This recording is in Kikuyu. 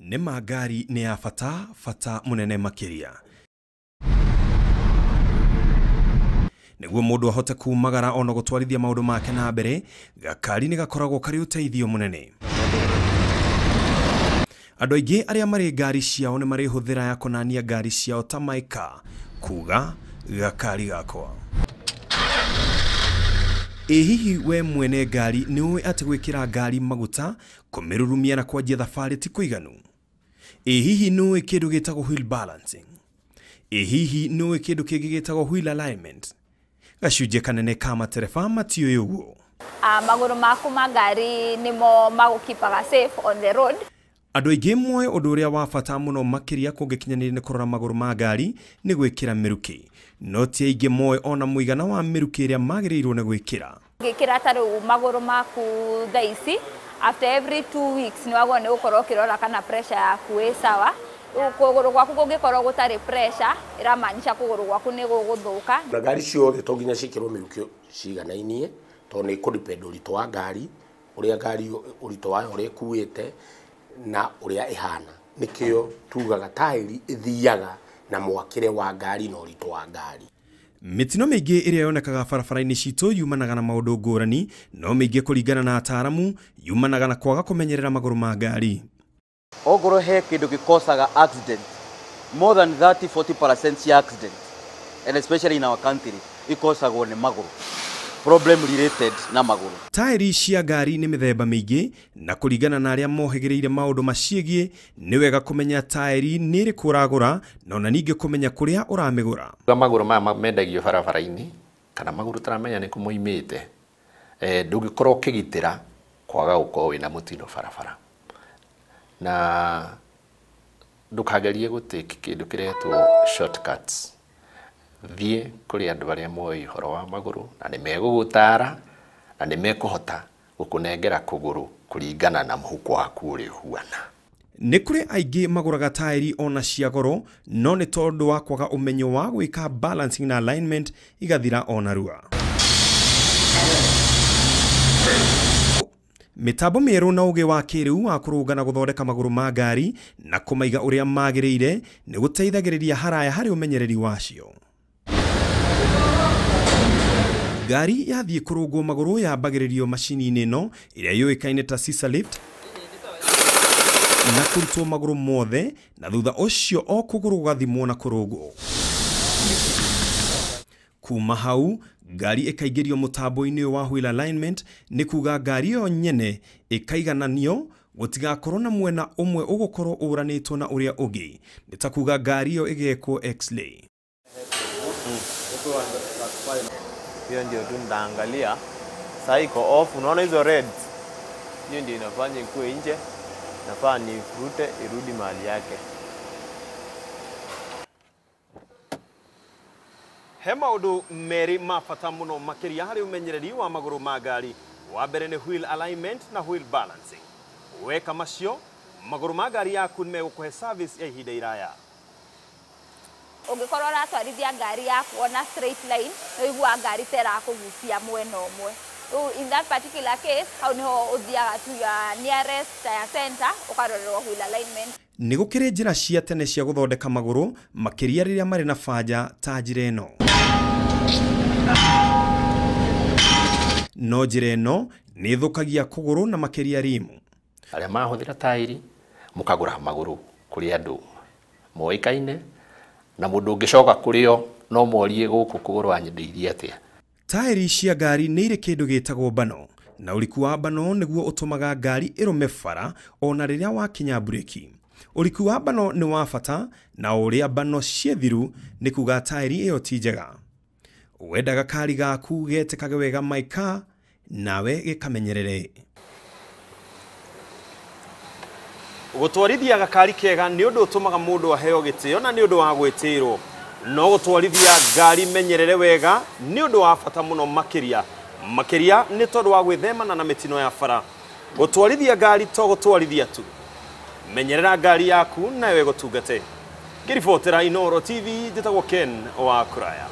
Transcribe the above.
Nĩ ma ngari nĩ ya bata bata mũnene makĩria. Nĩguo mũndũ ahote kumagara ona gũtwarithia maũndũ make na mbere, gakari nĩ gakoragwo karĩ ũteithio mũnene. Andũ aingĩ arĩa marĩ ngari ciao nĩ marĩ hũthĩra ya kũnania ngari ciao ta my car, kuga gakari gakwa. Ĩ hihi we mwene ngari nĩ ũĩ atĩ gwĩkĩra ngari maguta, kũmĩrurumia na kwanjia thabarĩ ti kũiganu? Ĩ hihi nĩ ũĩ kĩndũ gĩtagwo wheel balancing? Ĩ hihi nĩ ũĩ kĩndũ kĩngĩ gĩtagwo wheel alignment? Gacunjĩ kanene ka matereba matiũĩ ũguo. Magũrũ maku ma ngari nĩmo magũkeepaga safe on the road. Andũ aingĩ moĩ ũndũ ũrĩa wa bata mũno makĩria kũngĩkinyanĩria nĩ kũrora magũrũ ma ngari nĩ gwĩkĩra mĩrukĩ. No ti aingĩ moĩ ona mũigana wa mĩrukĩ ĩrĩa magĩrĩirwo nĩ gwĩkĩra. Ũngĩkĩra ta rĩu magũrũ maku thaa ici, after every 2 weeks nĩ wagĩrĩirwo nĩ gũkorwo ũkĩrora kana pressure yaku ĩ sawa. Rĩu kũgũrũ gwaku kũngĩkorwo gũtarĩ pressure, ĩramaanisha kũgũrũ gwaku nĩ gũgũthũka. Na ngari ciothe to nginya ciĩkĩrwo mĩrukĩ ciganainie, tondũ nĩ kũ-depend ũritũ wa ngari, ũrĩa ngari ũritũ wayo ũrĩa ĩkuĩte na ũrĩa ĩhana. Nĩkĩo tugaga taĩri ĩthiaga na mwakĩre wa ngari na ũritũ wa ngari. Mĩtino mĩingĩ ĩrĩa yonekaga barabara-inĩ citũ yumanaga na maũndũ ngũrani, no mĩingĩ kũringana na ataaramu yumanaga na kwaga kũmenyerera magũrũ ma ngari. Ongorwo he kĩndũ gĩkosaga accident, more than 30 40% cia accident, and especially in our country, ikosagwo nĩ magũrũ, problem related na magũrũ. Taĩri cia ngari nĩ mĩthemba mĩingĩ, na kũringana na arĩa mohĩgĩrĩire maũndũ maciĩgiĩ, nĩ wega kũmenya taĩri nĩ ĩrĩkũ ũragũra na ona ningĩ kũmenya kũrĩa ũramĩgũra. Magũrũ maya mendagio barabara-inĩ kana magũrũ ũtaramenya nĩ kũ moimĩte, ndũngĩkorwo ũkĩgitĩra kwaga gũkorwo wĩna mũtino barabara. Na ndũkagerie gũ take kĩndũ kĩretwo shortcuts. Thiĩ kũrĩ andũ arĩa moĩ ũhoro wa magũrũ na nĩ megũgũtara na nĩ mekũhota gũkũnengera kũgũrũ kũringana na mũhuko waku ũrĩa ũhuana. Nĩ kũrĩ aingĩ magũraga taĩri ona cia goro, no nĩ tondũ wa kwaga ũmenyo wa gwĩka balancing na alignment igathira o narua. Mĩtambo mĩerũ na ũgĩ wa kĩrĩu wa kũrũnga na gũthondeka magũrũ ma ngari na kũmaiga ũrĩa magĩrĩire nĩ gũteithagĩrĩria haraya harĩ ũmenyereri wacio. Ngari yathiĩ kũrũngwo magũrũ yambagĩrĩrio macini-inĩ ĩno ĩrĩa yũĩkaine ta scissor lift na kũrutwo magũrũ mothe, na thutha ũcio o kũgũrũ gũgathimwo na kũrũngwo. Kuma hau ngari ĩkaingĩrio mũtambo-inĩ ũyũ wa wheel alignment, nĩ kuga ngari ĩyo nyene ĩkaigananio gũtigakorwo na mwena ũmwe ũgũkorwo ũranĩtwo na ũrĩa ũngĩ, nĩ ta kuga ngari ĩyo ĩgekwo x-ray. Hiyo ndio tu nitaangalia. Sasa iko off, unaona hizo reds? Hiyo ndio inafanya ikuwe nje. Nafaa nifurute irudi mahali yake. He maũndũ merĩ ma bata mũno makĩria harĩ ũmenyereri wa magũrũ ma ngari. Wa mbere nĩ wheel alignment na wheel balancing. Weka macio, magũrũ ma ngari yaku nĩ megũkũhe service ya ihinda iraya. Ũngĩkorwo ũratwarithia ngari yaku ona straight line, nĩ ũiguaga ngari ta ĩrakũgucia mwena ũmwe. Rĩu in that particular case, hau nĩho ũthiaga to your nearest tire center ũkarorerwo wheel alignment. Nĩ gũkĩrĩ njĩra cia tene cia gũthondeka magũrũ makĩria rĩrĩa marĩ na banja ta njĩra ĩno. No njĩra ĩno nĩ ĩthũkagia kũgũrũ na makĩria rimu. Arĩa marahũthĩra taĩri mũkagũra magũrũ kũrĩ andũ moĩkaine, na mũndũ ũngĩcoka kũrĩ o no morie gũkũ kũgũrũ wanyendeirie atĩa. Taĩri cia ngari nĩ irĩ kĩndũ gĩtagwo bano, na ũriku wa bano nĩguo ũtũmaga ngari ĩrũme bara ona rĩrĩa wakinya mburĩki. Ũriku wa bano nĩ wa bata, na o ũrĩa bano ciĩ thiru nĩ kuga taĩri ĩyo ti njega. Wenda gakari gaku getĩkage wega my car, nawe gĩkamenyerere. Gũtwarithia gakari kega nĩ ũndũ ũtũmaga mũndũ aheo gĩtĩo na nĩ ũndũ wa gwĩtĩĩrwo. No gũtwarithia ngari menyerere wega nĩ ũndũ wa bata mũno makĩria. Makĩria nĩ tondũ wa gwĩthemana na mĩtino ya bara. Gũtwarithia ngari to gũtwarithia tu. Menyerera ngari yaku nayo ĩgũtungate. Ngĩribotera Inooro TV, njĩtagwo Ken wa Kuraya.